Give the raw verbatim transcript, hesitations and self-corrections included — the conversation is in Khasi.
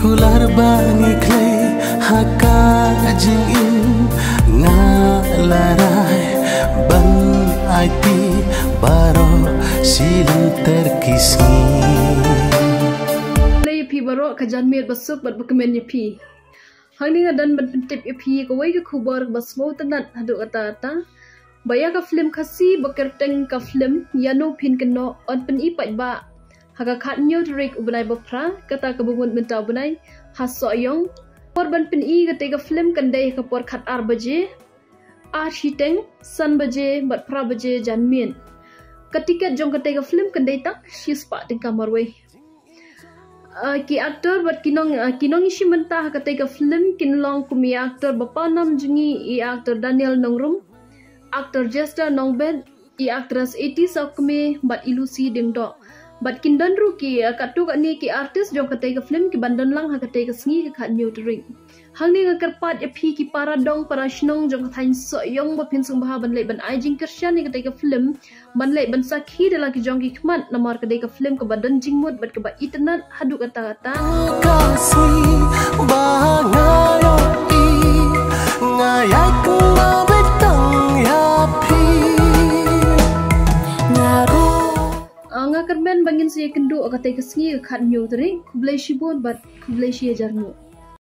Kular ba ngi khlei ha ka jingim, nga la rai ban aiti baroh shi lynter ki sngi. Khublei ïa phi baroh, ka janmiet basuk bad bakmen ïa phi. Hangne nga don ban pyntip ïa phi kawei ka khubor ba sngewtynnat haduh katta katta. Ba ïa ka film Khasi ba kyrteng ka film Ïano Phin Kynnoh yn pyni paidbah ha ka khathynñiew tarik u bnai ba phra, kata kaba mut mynta u bnai, ha Sohiong. Por ban pyni katei ka film kan dei ha ka por khatar baje, ar shiteng, san baje bad phra baje janmiet. Ka tiket jong katei ka film kan dei tang shispah tyngka marwei. Ah, ki actor bad ki nong, ah, ki nongïashim bynta ha katei ka film kin long kum i actor ba pawnam jong ngi, i actor Daniel Nongrum, actor Jester Nongbet, i actress Eti Sawkmie bad i Lucy Diengdoh. Bad kin don ruh ki, ah, katto katne ki artist jong katei ka film kiban don lang ha katei ka sngi ka khathynñiew tarik. Hangne nga kyrpad ïa phi ki para dong para shnong jong ka thaiñ Sohiong ba phin sngewbha ban leit ban ai jingkyrshan ïa katei ka film, ban leit ban sakhi da la ki jong ki khmat, namar ka dei ka film kaba don jingmut bad kaba itynnat haduh katta katta. Ka sngi ba nga ïohi, nga ïaid kumba beit tang ïa phi. Nga ruh. Ah, nga kyrmen ba ngin sa ïakynduh ha katei ka sngi ka khathynñiew tarik. Khublei shibun bad khublei shi hajar nguh.